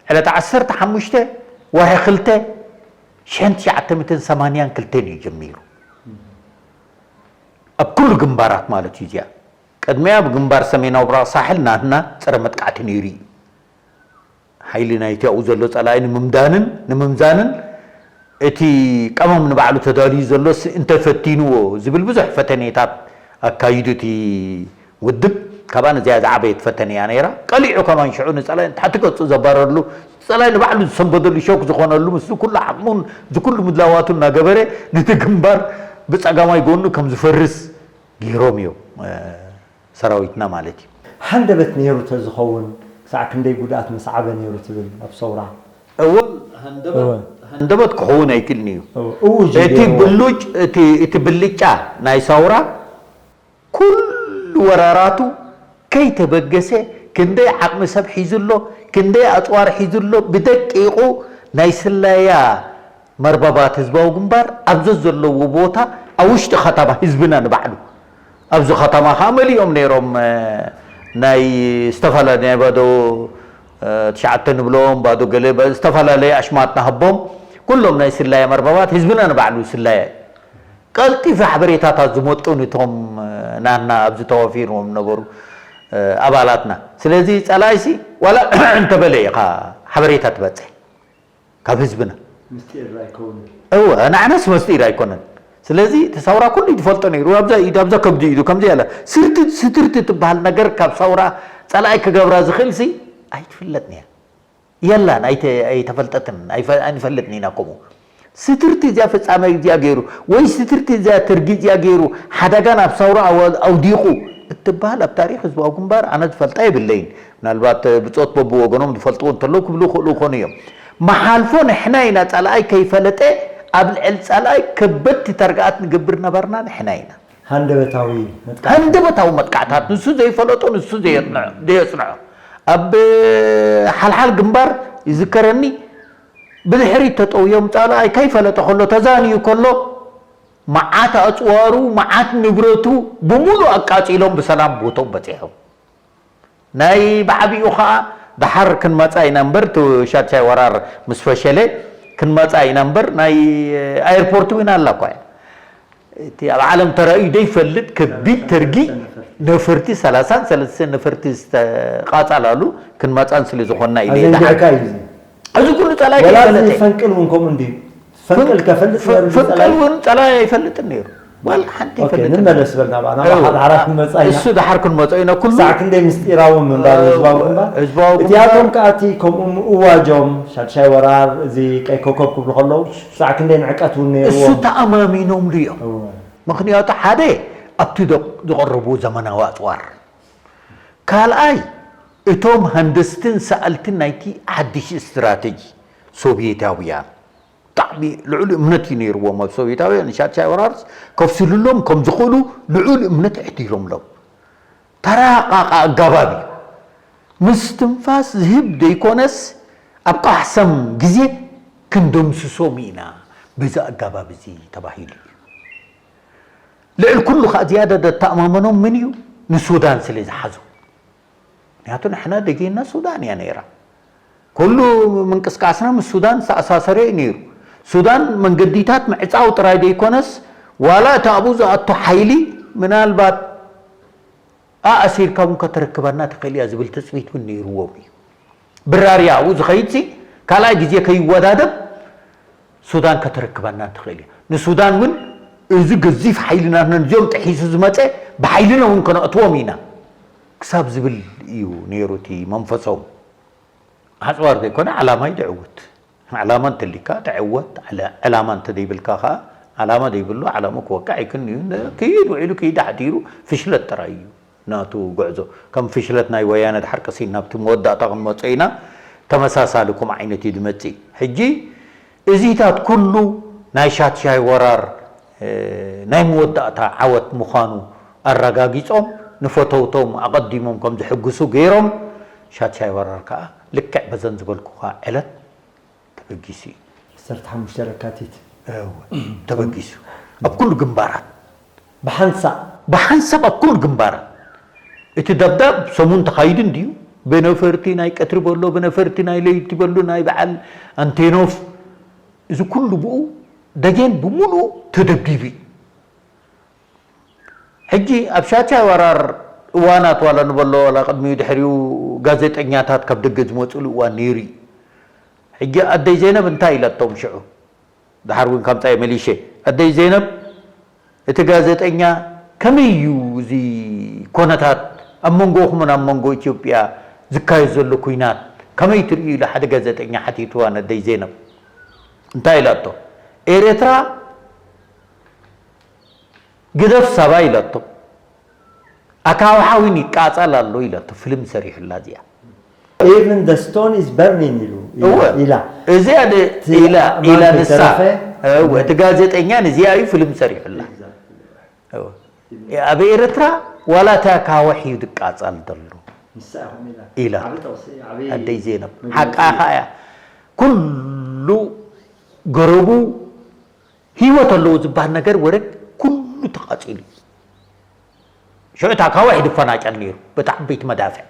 ዕለት ዓሰርተ ሓሙሽተ ወርሒ ክልተ ሽሕን ትሽዓተ ሚእትን ሰማንያን ክልተን እዩ ጀሚሩ። ኣብ ኩሉ ግንባራት ማለት እዩ እዚኣ። ቅድሚያ ኣብ ግንባር ሰሜናዊ ምብራቕ ሳሕል ናትና ጸረ መጥቃዕቲ ነይሩ እዩ። ሓይሊ ናይቲ ኣብኡ ዘሎ ጸላኢ ንምምዳንን ንምምዛንን እቲ ቀመም ንባዕሉ ተዳልዩ ዘሎስ እንተፈቲንዎ ዝብል ብዙሕ ፈተኔታት ኣካይዱ እቲ ውድብ። ካብኣ ነዚኣ ዝዓበየት ፈተነ እያ ነይራ። ቀሊዑ ከማን ሽዑ ንጸላኢ ንታሕቲ ገጹ ዘባረረሉ፣ ጸላኢ ንባዕሉ ዝሰንበደሉ ሾክ ዝኾነሉ፣ ምስዚ ኩሉ ዓቕሙን እዚ ኩሉ ምድላዋቱ እናገበረ ነቲ ግንባር ብጸጋማይ ጎኑ ከም ዝፈርስ ገይሮም እዮም፣ እ፣ ሰራዊትና ማለት እዩ። ሃንደበት ነይሩ ተዝኸውን ክሳዕ ክንደይ ጉድኣት መሰዓበ ነይሩ ትብል ኣብ ሰውራ? እወ፣ ሃንደበት፣ እወ። ሃንደበት ክኸውን ኣይክእልን እዩ። እወ፣ እውጅ እቲ ገይርዎ። ብሉጭ፣ እቲ፣ እቲ ብልጫ ናይ ሰውራ ኩሉ ወራራቱ ከይተበገሰ ክንደይ ዓቕሚ ሰብ ሒዙ ኣሎ፣ ክንደይ ኣጽዋር ሒዙ ኣሎ፣ ብደቂቑ ናይ ስለያ መርበባት ህዝባዊ ግንባር ኣብ ዘዘለዎ ቦታ ኣብ ውሽጢ ከተማ ህዝብና ንባዕሉ ኣብዚ ከተማ ከዓ መሊኦም ነይሮም፣ እ፣ ናይ ዝተፈላለየ ናይ ባዶ፣ እ፣ ትሽዓተ ንብሎም፣ ባዶ ገለ፣ ባ-፣ ዝተፈላለየ ኣሽማት ንሃቦም። ኩሎም ናይ ስለያ መርበባት ህዝብና ንባዕሉ ስለያ እዩ። ቀልጢፈ ሓበሬታታት ዝመጡ ነቶም፣ እ፣ ናና ኣብዚ ተዋፊሮም ነበሩ፣ እ፣ ኣባላትና። ስለዚ ጸላኢሲ ዋላ እንተበለ ኢኻ ሓበሬታ ትበጽሕ። ካብ ህዝብና። ምስጢር ኣይከውንን። እወ፣ ንዓናስ መስጢር ኣይኮነን። ስለዚ እቲ ሰውራ ኩሉ እዩ ዝፈልጦ ነይሩ። ኣብዛ ኢዱ፣ ኣብዛ ከብዱ ኢዱ፣ ከምዚ ያለ ስርቲ-፣ ስትርቲ ትበሃል ነገር ካብ ሰውራ ጸላኢ ክገብራ ዝኽእል ሲ ኣይትፍለጥን እያ። የላን፣ ኣይተ-፣ ኣይተፈልጠትን፣ ኣይፈ-፣ ኣይንፈልጥን ኢና ከምኡ። ስትርቲ እዚኣ ፍጻመ እዚኣ ገይሩ፣ ወይ ስትርቲ እዚኣ ትርጊ እዚኣ ገይሩ፣ ሓደጋ ናብ ሰውራ ኣወ-፣ ኣውዲቑ እትበሃል ኣብ ታሪኽ ህዝባዊ ግንባር ኣነ ዝፈልጣ የብለይን። ምናልባት ብጾት በብወገኖም ዝፈልጥዎ እንተለዉ ክብሉ ይኽእሉ ይኾኑ እዮም። መሓልፎ ንሕና ኢና፣ ጸላኣይ ከይፈለጠ ኣብ ልዕሊ ጸላኣይ ከበድቲ ተርግኣት ንገብር ነበርና ንሕና ኢና። ሃንደበታዊ መጥቃዕቲ። ሃንደበታዊ መጥቃዕታት፣ ንሱ ዘይፈለጦ ንሱ ዘየጽንዖ፣ ዘየጽንዖ። ኣብ ሓልሓል ግንባር ይዝከረኒ፣ ብድሕሪት ተጠውዮም ጸላኣይ ከይፈለጠ ከሎ፣ ተዛንዩ ከሎ፣ መዓት ኣጽዋሩ፣ መዓት ንብረቱ ብምሉእ ኣቃጺሎም ብሰላም ቦትኦም በጺሖም። ናይ ብዓቢኡ ኸኣ ደሓር ክንመጻ ኢና እምበር፣ እቲ ሻድሻይ ወራር ምስ ፈሸለ ክንመጻ ኢና እምበር፣ ናይ ኣየርፖርት እውን ኣላ እኳ እያ። እቲ ኣብ ዓለም ተራእዩ ዘይፈልጥ ከቢድ ተርጊ ነፈርቲ፣ ሰላሳን ሰለስተን ነፈርቲ ዝተቓጻላሉ ክንመጻን ስለ ዝኾንና ኢለ ኣዘንጊዕካ ደሓር እዩ እዚ። እዚ ኩሉ ጸላኢ ወላ እዚ ከይፈለጠ። ፈንቅል እውን ከምኡ እንድዩ። ፈንቅል ከፈልጥ ፈ-፣ ነይሩ ፈንቅል ጸላኢ። እውን ጸላኢ ኣይፈልጥን ነይሩ። ዋላ ሓንቲ ኦኬ፣ ኣይፈልጥን። ንመለስ በል ናብኣ፣ ናብ እው። ሓደ ሓራት ንመጻ ኢና። እሱ ደሓር ክንመጾ ኢና። ኩሉ ክሳዕ ክንደይ ምስጢራዊ ምንባሩ ህዝባዊ ግንባር። ህዝባዊ ግንባር። እቲኣቶም ከኣ እቲ ከምኡ ምእዋጆም፣ ሻድሻይ ወራር፣ እዚ ቀይ ኮከብ ክብሉ ከለዉ፣ ክሳዕ ክንደይ ንዕቀት እውን እሱ ነይርዎም። ተኣማሚኖምሉ እዮም። እወ። ምኽንያቱ ሓደ ኣብቲ ዶ-፣ ዝቐረቡ ዘመናዊ ኣጽዋር ካልኣይ፣ እቶም ሃንደስትን ሰኣልትን ናይቲ ሓድሽ ስትራተጂ ሶቭየታውያን ብጣዕሚ ልዑል እምነት እዩ ነይርዎም ኣብ ሶቭየታውያን። ንሻድሻይ ወራርስ ከፍስሉሎም ከም ዝኽእሉ ልዑል እምነት ኣሕዲሮምሎም። ተራቃቃ ኣጋባብ እዩ። ምስትንፋስ ዝህብ ዘይኮነስ ኣብ ቃሕሰም ግዜ ክንደምስሶም ኢና በዚ ኣጋባብ እዚ ተባሂሉ እዩ። ልዕሊ ኩሉ ከዓ ዝያዳ ዘተኣማመኖም ምን እዩ? ንሱዳን ስለ ዝሓዙ። ምክንያቱ ንሕና ደጌና ሱዳን እያ ነይራ። ኩሉ ምንቅስቃስና ምስ ሱዳን ዝተኣሳሰረ እዩ ነይሩ። ሱዳን መንገዲታት ምዕፃው ጥራይ ዘይኮነስ ዋላ እቲ ኣብኡ ዝኣቱ ሓይሊ ምናልባት ኣእሲርካ እውን ከተረክበና ትኽእል እያ ዝብል ትፅቢት እውን ነይርዎም እዩ። ብራርያ ኣብኡ ዝኸይድ ሲ ካልኣይ ግዜ ከይወዳደብ ሱዳን ከተረክበና ትኽእል እያ። ንሱዳን እውን እዚ ገዚፍ ሓይሊ ናትና ነዚኦም ጥሒሱ ዝመፀ ብሓይልና እውን ከነእትዎም ኢና ክሳብ ዝብል እዩ ነይሩ እቲ መንፈሶም። ኣፅዋር ዘይኮነ ዓላማ እዩ ዝዕውት። ዓላማ እንተሊካ ትዕወት፣ ዕለ- ዕላማ እንተዘይብልካ ከዓ ዓላማ ዘይብሉ ዓላማ ክወቅዕ ኣይክን እዩ። ክይድ ውዒሉ ክይድ ኣሕዲሩ ፍሽለት ጥራይ እዩ ናቱ ጉዕዞ። ከም ፍሽለት ናይ ወያነ ድሓር ቀሲን ናብቲ መወዳእታ ክንመፆ ኢና። ተመሳሳሊ ኩም ዓይነት እዩ ዝመፅእ። ሕጂ እዚታት ኩሉ ናይ ሻትሻይ ወራር ናይ መወዳእታ ዓወት ምዃኑ ኣረጋጊጾም ንፈተውቶም ኣቐዲሞም ከም ዝሕግሱ ገይሮም። ሻትሻይ ወራር ከኣ ልክዕ በዘን ዝበልኩኻ ዕለት ተበጊሱ እዩ። ዓሰርተ ሓሙሽተ ለካቲት እወ፣ ተበጊሱ ኣብ ኩሉ ግንባራት ብሓንሳእ ብሓንሳብ ኣብ ኩሉ ግንባራት። እቲ ደብዳብ ሰሙን ተኻይዱ እንድዩ። ብነፈርቲ ናይ ቀትሪ በሎ፣ ብነፈርቲ ናይ ለይቲ በሉ፣ ናይ በዓል ኣንቴኖፍ፣ እዚ ኩሉ ብኡ ደጌን ብምሉኡ ተደብዲቡ እዩ። ሕጂ ኣብ ሻቻይ ወራር እዋናት ዋላ ንበሎ ዋላ ቅድሚኡ ድሕሪኡ ጋዜጠኛታት ካብ ደገ ዝመፅሉ እዋን ነይሩ እዩ። ሕጂ ኣደይ ዘይነብ እንታይ ኢለቶም ሽዑ? ድሓር እውን ካምፃ መሊሸ ኣደይ ዘይነብ እቲ ጋዜጠኛ ከመይ እዩ እዚ ኮነታት ኣብ መንጎኹምን ኣብ መንጎ ኢትዮጵያ ዝካየድ ዘሎ ኩናት ከመይ ትርእዩ ኢሉ ሓደ ጋዜጠኛ ሓቲትዋ ነደይ ዜነብ እንታይ ኢላቶ? ኤርትራ ግደፍ ሳባ ኢላቶ። ኣካውሓዊን ይቃጸል ኣሎ ኢላቶ። ፍልም ሰሪሑላ እዚኣ። Even the stone is burning ኢሉ እወ ኢላ እዚኣ ድ- ኢላ ኢላ ማን ንሳ ተረፈ? እወ፣ እቲ ጋዜጠኛ ንዚኣ እዩ ፍልም ሰሪሑላ። እወ። ኣብ ኤርትራ ዋላ እታ ካውሕ እዩ ዝቃጸል ዘሎ ኢላ ኣደይ ዜነብ ሓቃኻ እያ። ኩሉ ገረቡ ህይወት ኣለዎ ዝበሃል ነገር ወረግ ኩሉ ተቃጺሉ። ሽዑ እታ ካውሕ ድፈናጨል ነይሩ በቲ ዓበይቲ መዳፍዕ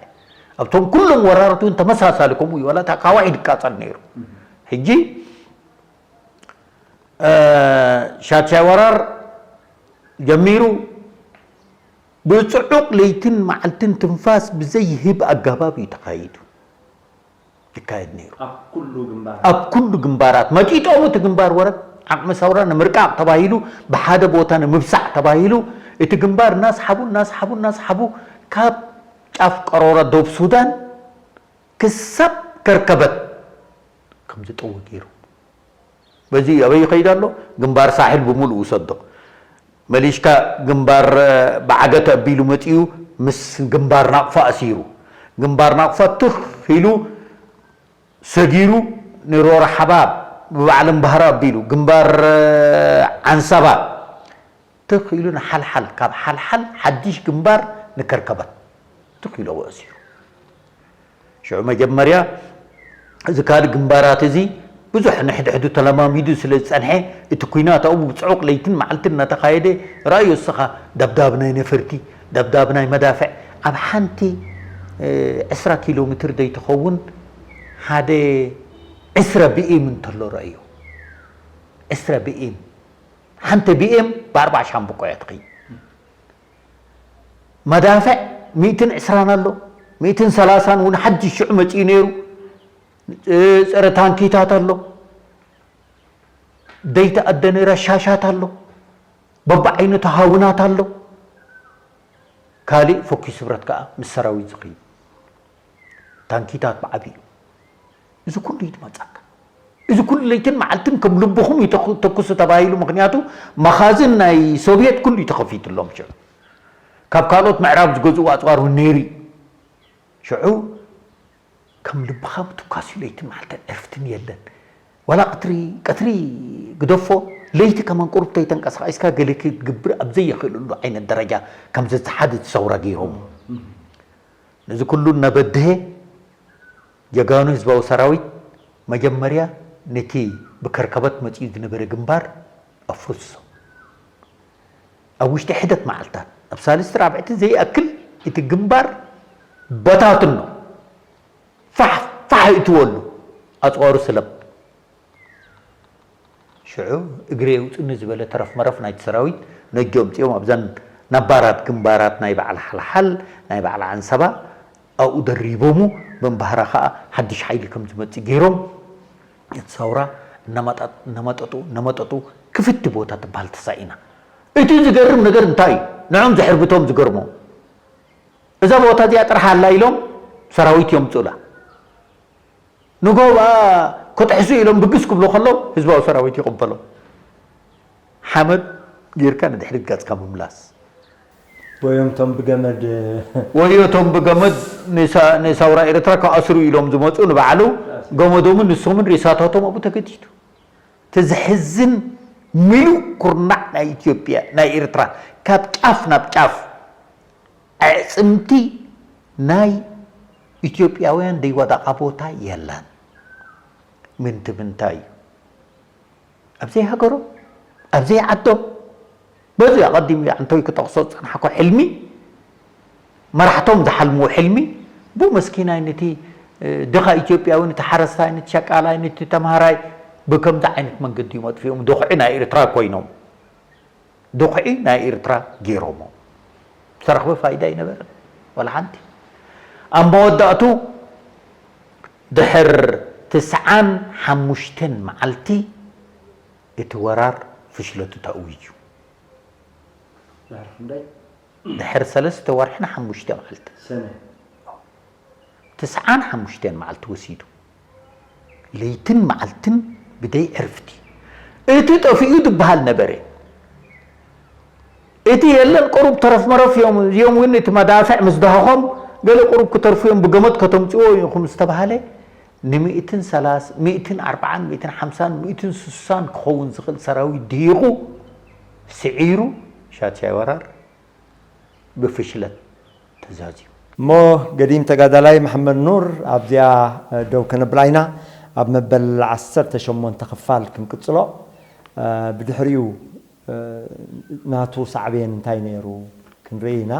ኣብቶም ኩሎም ወራርት እውን ተመሳሳሊ ከምኡ እዩ። ዋላ እታ ካውሕ ድቃጸል ነይሩ። ሕጂ ሻቻይ ወራር ጀሚሩ ብፅዑቕ ለይትን መዓልትን ትንፋስ ብዘይህብ ኣጋባብ እዩ ተኻይዱ ይካየድ ነይሩ። ኣብ ኩሉ ግንባር ኣብ ኩሉ ግንባራት መጢጦም እቲ ግንባር ወረድ ዓቕሚ ሰውራ ንምርቃቕ ተባሂሉ ብሓደ ቦታ ንምብሳዕ ተባሂሉ እቲ ግንባር እናስሓቡ እናስሓቡ እናስሓቡ ካብ ጫፍ ቀሮራ ዶብ ሱዳን ክሳብ ከርከበት ከም ዝጠወ ገይሩ። በዚ ኣበይ ይኸይድ ኣሎ? ግንባር ሳሕል ብምሉእ ውሰዶ። መሊሽካ ግንባር ብዓገተ ኣቢሉ መፂኡ ምስ ግንባር ናቕፋ ኣሲሩ። ግንባር ናቕፋ ትኽ ኢሉ ሰጊሩ ንሮራ ሓባብ ብባዕልን ባህራ ኣቢሉ ግንባር ዓንሳባ ትኽ ኢሉ ንሓልሓል ካብ ሓልሓል ሓድሽ ግንባር ንከርከበት ትኽ ኢሉ ኣሲሩ። ሽዑ መጀመርያ እዚ ካልእ ግንባራት እዚ ብዙሕ ንሕድሕዱ ተለማሚዱ ስለ ዝጸንሐ እቲ ኲናት ኣብኡ ብጽዑቕ ለይትን መዓልትን እናተኻየደ ረኣዮ እስኻ ደብዳብ ናይ ነፈርቲ ደብዳብ ናይ መዳፍዕ ኣብ ሓንቲ ዕስራ ኪሎ ሜትር ዘይትኸውን ሓደ ዕስራ ቢኤም እንተሎ ረኣዮ ዕስራ ቢኤም ሓንቲ ቢኤም ብኣርባዓ ሻምብቆ እያ ትኸይድ። መዳፍዕ ሚእትን ዕስራን ኣሎ፣ ሚእትን ሰላሳን እውን ሓድሽ ሽዑ መፂኡ ነይሩ። ፀረ ታንኪታት ኣሎ፣ ዘይተኣደነ ረሻሻት ኣሎ፣ በብዓይነቱ ሃውናት ኣሎ። ካሊእ ፈኪሱ ብረት ከዓ ምስ ሰራዊት ዝኸይድ ታንኪታት ብዓብዩ እዚ ኩሉ እዩ ዝመፀካ። እዚ ኩሉ ለይትን መዓልትን ከም ልብኹም እዩ ተኩሱ ተባሂሉ። ምክንያቱ መኻዝን ናይ ሶቭየት ኩሉ እዩ ተኸፊትሎም። ሽዑ ካብ ካልኦት ምዕራብ ዝገዝኡ ኣፅዋር እውን ነይሩ እዩ። ሽዑ ከም ልብኻ ምትኳስ እዩ፣ ለይትን መዓልትን ዕርፍትን የለን። ዋላ ቀትሪ፣ ቀትሪ ግደፎ፣ ለይቲ ከማን ቁሩብ ተይተንቀሳቒስካ ገለ ክትግብር ኣብ ዘየኽእለሉ ዓይነት ደረጃ ከም ዘዝሓድድ ሰውራ ገይሮም። ነዚ ኩሉ እናበድሀ ጀጋኑ ህዝባዊ ሰራዊት መጀመርያ ነቲ ብከርከበት መጺኡ ዝነበረ ግንባር ኣፍርሶ። ኣብ ውሽጢ ሕደት መዓልታት፣ ኣብ ሳልስቲ ራብዕቲ ዘይኣክል እቲ ግንባር በታትኖ። ፋሕ ፋሕ እትወሉ ኣጽዋሩ ስለብ። ሽዑ እግሪ የውጽኒ ዝበለ ተረፍ መረፍ ናይቲ ሰራዊት ነጆ ኣምጺኦም ኣብዘን ነባራት ግንባራት ናይ በዓል ሓልሓል፣ ናይ በዓል ዓንሰባ ኣብኡ ደሪቦሙ፣ ብእምባህራ ከኣ ሓድሽ ሓይሊ ከም ዝመጽእ ገይሮም። እቲ ሰውራ እናመጠጡ እናመጠጡ ክፍቲ ቦታ ትበሃል ተሳኢና። እቲ ዝገርም ነገር እንታይ እዩ? ንዕም ዘሕርብቶም ዝገርሞም። እዛ ቦታ እዚኣ ጥራሕ ኣላ ኢሎም ሰራዊት የምፁላ። ንጎባ ክጥሕሱ ኢሎም ብግስ ክብሉ ከለዉ ህዝባዊ ሰራዊት ይቕበሎም። ሓመድ ጌርካ ንድሕሪት ገጽካ ምምላስ። ወዮም ቶም ብገመድ ወዮ ቶም ብገመድ ንሳ- ንሳውራ ኤርትራ ክኣስሩ ኢሎም ዝመፁ ንባዕሉ ገመዶምን ንሶምን ሬሳታቶም ኣብኡ ተገዲቱ። እቲ ዘሕዝን ምሉእ ኩርናዕ ናይ ኢትዮጵያ ናይ ኤርትራ ካብ ጫፍ ናብ ጫፍ ኣዕፅምቲ ናይ ኢትዮጵያውያን ዘይወደቓ ቦታ የለን። ምንቲ ምንታይ እዩ? ኣብ ዘይሃገሮም ኣብ ዘይዓዶም በዚ ኣቐዲሙ ኣንቶይ ክጠቕሶ ዝጸናሕኮ ሕልሚ መራሕቶም ዝሓልምዎ ሕልሚ ብኡ መስኪናይ ነቲ ድኻ ኢትዮጵያዊ ነቲ ሓረስታይ ነቲ ሸቃላይ ነቲ ተምሃራይ ብከምዚ ዓይነት መንገዲ እዮም ኣጥፊኦም ድኹዒ ናይ ኤርትራ ኮይኖም ድኹዒ ናይ ኤርትራ ገይሮሞ ዝተረኽበ ፋይዳ ኣይነበረን ዋላ ሓንቲ ኣብ መወዳእቱ ድሕር ትስዓን ሓሙሽተን መዓልቲ እቲ ወራር ፍሽለቱ ተእውዩ። ድሕር ሰለስተ ወርሕን ሓሙሽተ መዓልትን። ትስዓን ሓሙሽተን መዓልቲ ወሲዱ። ለይትን መዓልትን ብደይ ዕርፍቲ። እቲ ጠፊኡ ዝበሃል ነበረ። እቲ የለን ቁሩብ ተረፍ መረፍ እዮም እዚኦም እውን እቲ መዳፍዕ ምስ ደሃኾም ገለ ቁሩብ ክተርፉ እዮም ብገመድ ከተምፅዎ ኢኹም ዝተባሃለ ንሚእትን ሰላሳ ሚእትን ኣርብዓን ሚእትን ሓምሳን ሚእትን ስሳን ክኸውን ዝኽእል ሰራዊት ድሂቑ ስዒሩ ሻትሻይ ወራር ብፍሽለት ተዛዝዩ። እሞ ገዲም ተጋዳላይ መሓመድ ኑር ኣብዚኣ ደው ከነብላ ኢና። ኣብ መበል ዓሰርተ ሸሞንተ ክፋል ክንቅጽሎ። ብድሕሪኡ ናቱ ሳዕቤን እንታይ ነይሩ ክንርኢ ኢና።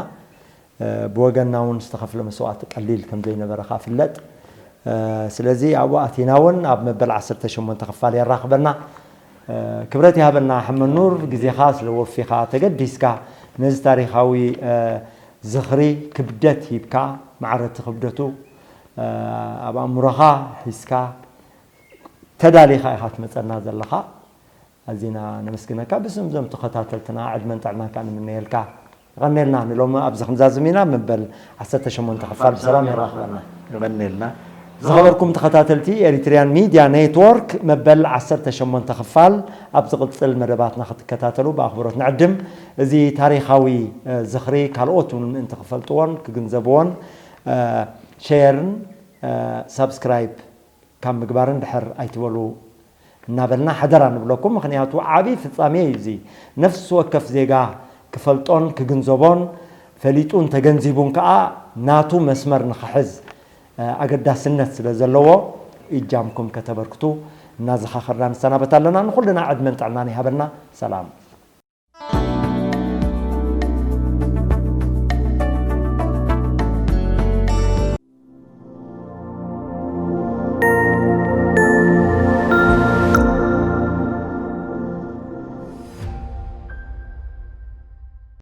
ብወገንና እውን ዝተኸፍለ መስዋእቲ ቀሊል ከም ዘይነበረ ከኣ ፍለጥ። ስለዚ ኣብኡ ኣቲና እውን ኣብ መበል ዓሰርተ ሸሞንተ ክፋል የራኽበና። ክብረት ይሃበልና ሓመኑር፣ ግዜኻ ስለ ወፊኻ ተገዲስካ ነዚ ታሪኻዊ ዝኽሪ ክብደት ሂብካ፣ ማዕረ እቲ ክብደቱ ኣብ ኣእምሮኻ ሒዝካ ተዳሊኻ ኢኻ ትመጸና ዘለኻ። ኣዚና ነመስግነካ። ብስም እዞም ተኸታተልትና ዕድመን ጥዕናን ከኣ ንምነየልካ። የቐንየልና። ንሎሚ ኣብዚ ክንዛዝም ኢና። መበል ዓሰርተ ሸሞንተ ክፋል ብሰላም የራኽበና። የቐንየልና። ዝኸበርኩም ተኸታተልቲ ኤሪትሪያን ሚድያ ኔትወርክ፣ መበል ዓሰርተ ሸሞንተ ክፋል ኣብ ዝቕጽል መደባትና ክትከታተሉ ብኣኽብሮት ንዕድም። እዚ ታሪኻዊ ዝኽሪ ካልኦት እውን ምእንቲ ክፈልጥዎን ክግንዘብዎን ሸርን ሳብስክራይብ ካብ ምግባርን ድሕር ኣይትበሉ እናበልና ሓደራ ንብለኩም። ምኽንያቱ ዓብዪ ፍጻሜ እዩ እዚ። ነፍሲ ወከፍ ዜጋ ክፈልጦን ክግንዘቦን ፈሊጡን ተገንዚቡን ከኣ ናቱ መስመር ንኽሕዝ ኣገዳስነት ስለ ዘለዎ እጃምኩም ከተበርክቱ እናዘኻኸርና ንሰናበት ኣለና። ንኹልና ዕድመን ጥዕናን ይሃበልና። ሰላም።